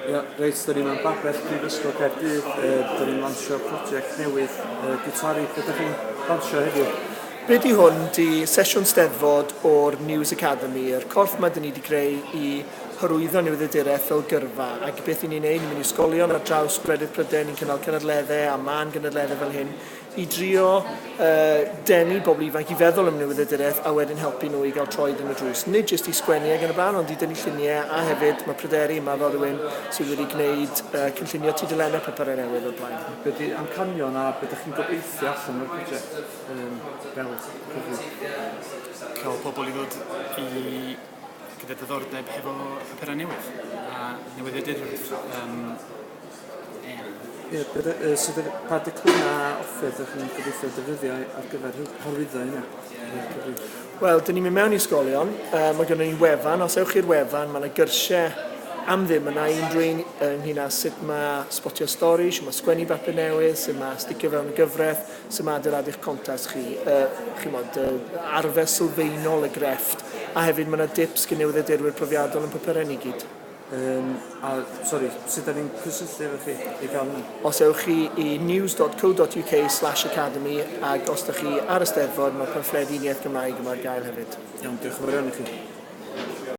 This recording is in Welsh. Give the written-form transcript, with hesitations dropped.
Ia, reit, da ni mewn babell Prifysgol Caerdydd, da ni'n lansio prosiect newydd, Gitari, be da chi'n lansio heddiw? Be di hwn di sesiwn Steddfod o'r News Academy, yr corff ma dyn ni di greu i hyrwyddo newyddiaduraeth fel gyrfa, ac beth i ni'n neud, ni'n mynd i ysgolion ar draws gwledydd Prydain, ni'n cynnal cynadleddau a mân gynadleddau fel hyn, i drio uh, denu bobl ifanc i feddwl am newyddiaduraeth a wedyn helpu nhw i gael troed yn y drws. Nid jyst i sgwennu ag yn y blaen, ond i dynnu lluniau a hefyd mae Pryderi yma fel rhywun sydd wedi gwneud uh, cynllunio tudalennau papurau newydd o'r blaen. Be di amcanion a be ydych chi'n gobeithio allan o'r prosiect um, fel cyfrif? Cael pobl i ddod i gyda diddordeb hefo papurau newydd a newyddiaduraeth. Um, Ie, be dy- yy sut ydych- pa declynnau a offer ydych chi'n gobeithio defnyddio ar gyfer hyrwyddo hynna? Wel, dyn ni'n mynd mewn i ysgolion, uh, mae gennym ni wefan, os ewch i'r wefan, mae yna gyrsiau am ddim yna i unrhyw un ynghyn â sut mae sbotio stori, sut mae sgwennu bapur newydd, sut mae sticio fewn y gyfraith, sut mae adeiladu'ch contacts chi, uh, chimod, uh, arfer sylfaenol y grefft, a hefyd mae yna dips gen newyddiadurwyr profiadol yn papurau ni gyd. Yym, a sori, sut da ni'n cysylltu efo chi i gael hwnna? Os ewch chi i news.co.uk slash academy ac os da chi ar y Steddfod mae pamffledi yn iaith Gymraeg yma ar gael hefyd. Iawn, diolch yn fawr iawn i chi.